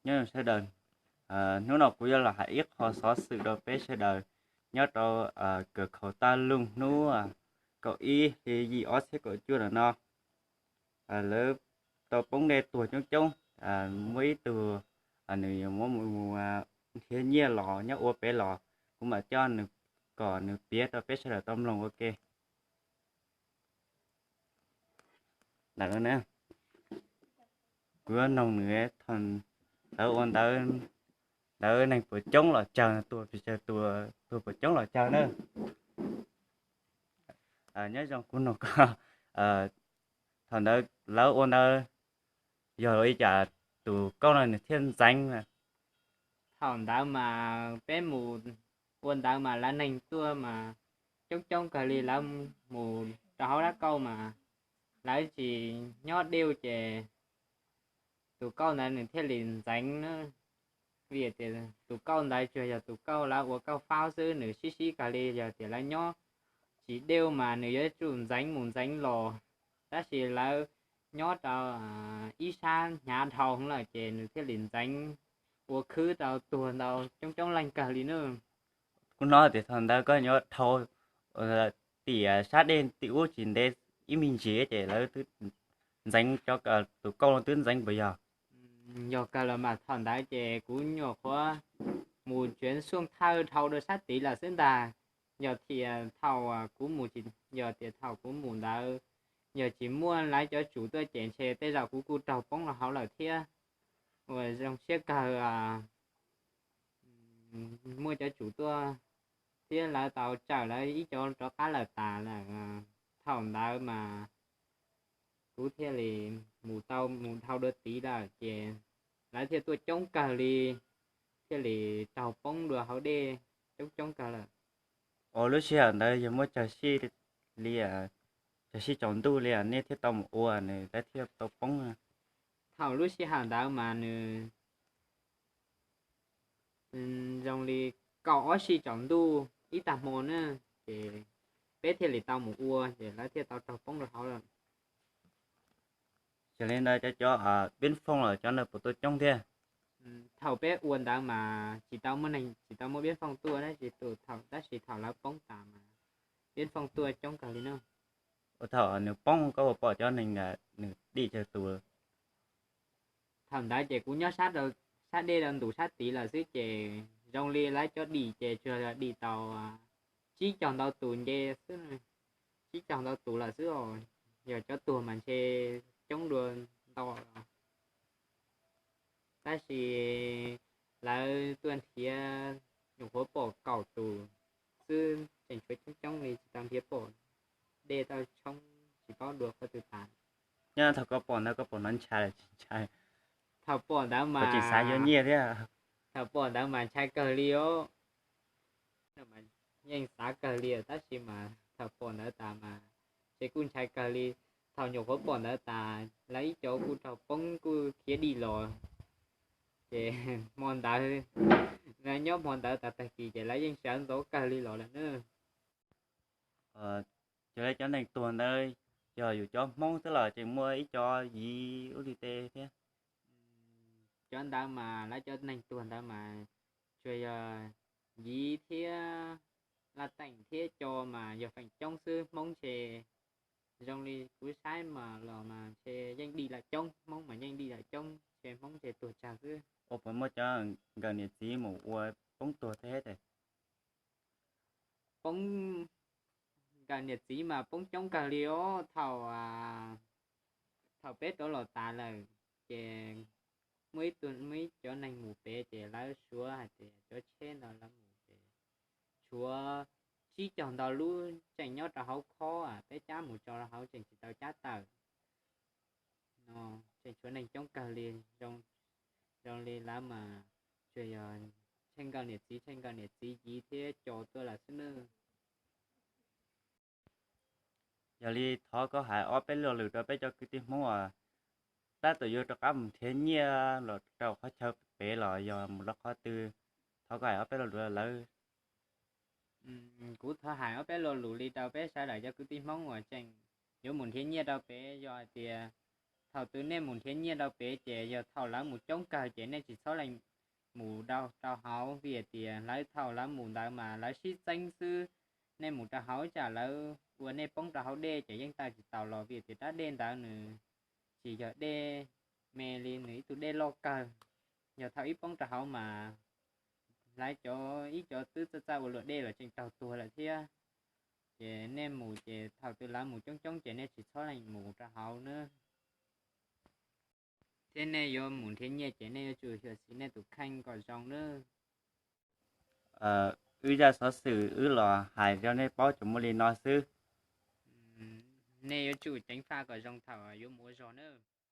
Nyob zoo sawv daws, hnub no kuv yuav los hais ib qho xov xwm rau peb sawv daws nyob rau kawm khaum taj lug hnub kaum ib hli yim ob txhiab kaum cuaj no no. Lawv tau poob dej tuag coob coob. Muaj ib tug nws yuav muab mus nrhiav nyiaj los nyob ua pem los, kuv mam coj nws kom nws piav rau peb sawv daws tau mloog ua ke. Ntawm no na, kuv yuav noog nws thaum lawv ua ntawd, lawv neeg puas coob los tsawg, tuag puas coob los tsawg na. Nyob zoo, kuv noog koj, thaum ntawd lawv ua ntawd yog ua li cas tus kauj no nws thiaj ntxeev? Thaum ntawd mas peb mus ua ntawd mas lawv neeg tuaj mas coob coob kawg li, lawv mus rau hauv dab kauj mas lawv tsis nyob dej ces tus kauj ntawd nws thiaj li ntxeev na. Vim tias tus kauj ntawd tsuas yog tus kauj lawv ua kauj faub xwb, nws sib sib kawg li, yog tias lawv nyob tsis dej mas nws yuav tsum ntxeev mus ntxeev los, tab sis lawv nyob rau ib sab hnyav dhau lawm ces nws thiaj li ntxeev ua khwb tau tuag ntau coob coob leej kawg li na. Kuv hnov tias thaum ntawd koj yuav dhau tim sab dej tim ub tsis ntev ib me ntsis ces lawv twb ntxeev, cov tus kauj no twb ntxeev puas yog? Yog kawg los mas thaum ntawd ces kuv nyuam qhuav mus tsev xuaj thawj dhau rau sab tid lawm xwb ntag. Yog tias thaum kuv mus, yog tias thaum kuv mus ntawd yog tsis muaj lawv cov tsum tuaj ces ntshe tej zaum kuv kuj raug poob rau hauv lawm thiab. Uas zoo siab kawg muaj cov tsum tuaj thiab lawv tau tsawm lawv ib co rov qab lawm tas lawm. Thaum ntawd mas kuv thiaj li mus tau mus dhau dua tid lawm ces lawv thiaj tuaj coob kawg li, thiaj li raug poob dua hauv dej coob coob kawg lawm. Ua lub sij hawm ntawd yog muaj cog sij li, cog sij tsaus ntuj li nej thiaj tau mus ua nws lawv thiaj tau poob? Thaum lub sij hawm ntawd mas nws zoo li kaum ob sij tsaus ntuj ib tag hmo na, ces peb thiaj li tau mus ua ces lawv thiaj tau raug poob rau hauv lawm. Yog li ntawd cov, cov pib fooj los cov ntawd puas tuaj coob thiab? Thaum peb ua ntawd mas tsis tau muaj neeg, tsis tau muaj pib fooj tuaj tab sis, tab sis thaum lawv poob tas mas pib fooj tuaj coob kawg li na. Ua thaum nws poob koj puas pom cov neeg nws dim tsawg tus? Thaum ntawd ces kuv nyob sab dej rau ntus sab tid lawm xwb ces zoo li lawv cov dim ces tsuas dim tau tsib caug ntau tus nce xwb, tsib caug ntau tus lawm xwb os. Yog cov tuag mas ntshe coob dua ntau los. Tab sis lawv tuaj nrhiav nyuam qhuav pom kaum tus xwb, tseem tshuav coob coob li tsis tau nrhiav pom. Dej tau tshoob tsis paub dua qhov twg tas. Nyob thaum koj pom ntawd koj pom ntawd ntshai los tsis ntshai? Thaum pom ntawd mas tseem xav yuav nyiaj thiab. Thaum pom ntawd mas ntshai kawg li os. Yeej xav kawg li tab sis mas thaum pom ntawd tas mas ces kuj ntshai kawg li. Thaum nyuam qhuav pom ntawd tas lawv ib co kuj raug poob kuj khiav dim los. Ces hmo ntawd, nyob hmo ntawd tas tag kis ces lawv yeej sawv ntxov kawg li los lawm na. Ces lawv cov neeg tuag ntawd yog yus cov Hmoob xwb los tseem muaj ib co Yiv ub li tej thiab? Cov ntawd mas lawv cov neeg tuag ntawd mas tsuas yog Yiv thiab Laj Teem thiab Co mas yog feem coob xwb, Hmoob ntshe zoo li kuv saib mas los mas ntshe yeej dim lam coob, Hmoob mas yeej dim lam coob, ntshe Hmoob ntshe tuag tsawg xwb. Ua puas muaj cov nkawm niam txiv mus ua poob tuag thiab? Poob, nkawm niam txiv mas poob coob kawg li os. Thaum, thaum peb rov los tas lawm ces muaj ib tug, muaj ib cov neeg mus pem ces lawv suav hais tias cov tsheb ntawd lawv mus ces tshuav tsib caug ntau lub tseem nyob rau hauv khob, peb cab mus tso rau hauv tseem tsis tau cab tawm. Tseem tshuav neeg coob kawg li, zoo li lawv mas tsuas yog Tsheej nkawm niam txiv, Tsheej nkawm niam txiv Yiv thiab Co tuaj lawm xwb nawb. Yog li thov koj hais ob peb lo lus rau peb cov kwv tij Hmoob uas tab tom yuav rov qab mus nrhiav nyiaj los rau qhov chaw pem los yog mus rau qhov twg, thov koj hais ob peb lo lus rau lawv. Kuv thov hais ob peb lo lus li rau peb sawv daws cov kwv tij Hmoob uas tseem yuav mus nrhiav nyiaj rau pem, yog hais tias Thaum twg nej mus nrhiav nyiaj rau pem ces yog thaum lawv mus coob kawg ces nej tsis txhob lees mus rau hauv, vim tias lawv thaum lawv mus ntawd mas lawv sib txeeb xwb. Nej mus rau hauv tsam lawv ua nej poob rau hauv dej ces yeej tawm tsis taus los, vim tias rab dej ntawd nws tsis yog dej me li, nws ib tug dej loj kawg. Yog thaum ib poob rau hauv mas lawv cov ib cov twb txawj txawj ua luam dej los tseem raug tuag lawm thiab. Ces nej mus ces thaum twg lawv mus coob coob ces nej tsis txhob lees mus rau hauv nawb. Thiab nej yuav mus nrhiav nyiaj ces nej yuav tsum xyuam xim nej tus kheej kom zoo nawb. Wb zaj xov xwm wb los hais rau nej paub tsuas muaj li no xwb. Nej yuav tsum ceev faj kom zoo thaum yuav mus ua zog nawb.